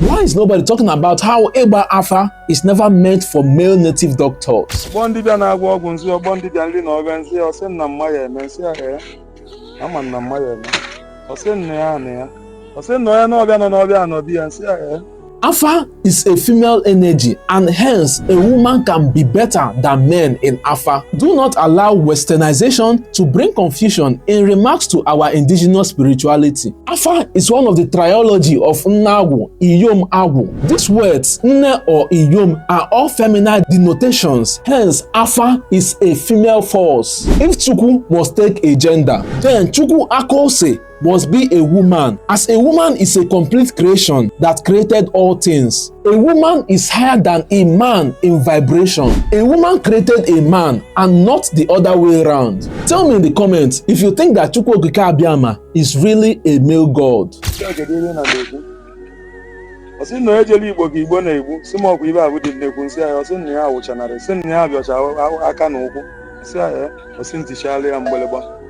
Why is nobody talking about how Igba Afa is never meant for male native doctors? Ọgbọ ndị bịa na-agwọ ọgwụ nzi, ọgbọ ndị bịa nri na ọbịa nzi, ọ sị na mma ya eme nsị ya ya ama na mma ya eme, ọ sị na ya na ya, ọ sị na onye n'ọbịa nọ n'ọbịa anọbi ya nsị ya ya. Afa is a female energy and hence a woman can be better than men in Afa. Do not allow westernization to bring confusion in remarks to our indigenous spirituality. Afa is one of the triology of Nne-Agwu, Iyom Agwu. These words, Nne or Iyom, are all feminine denotations. Hence, Afa is a female force. If Chukwu must take a gender, then Chukwu Akose must be a woman, as a woman is a complete creation that created all things. A woman is higher than a man in vibration. A woman created a man and not the other way round. Tell me in the comments if you think that Chukwu Okike Abiama is really a male god. Kedu ihe na na-ekwu? Ọ sị na onye jere Igbo ka Igbo na-egbu, sị m ọkwa ibe abụ dị nnekwu nsị ya, ọ sị na ya awụchanarị, sị na ya abịọcha aka na ụkwụ, sị ya ya, ọ sị ntichala ya mgbịlịgba.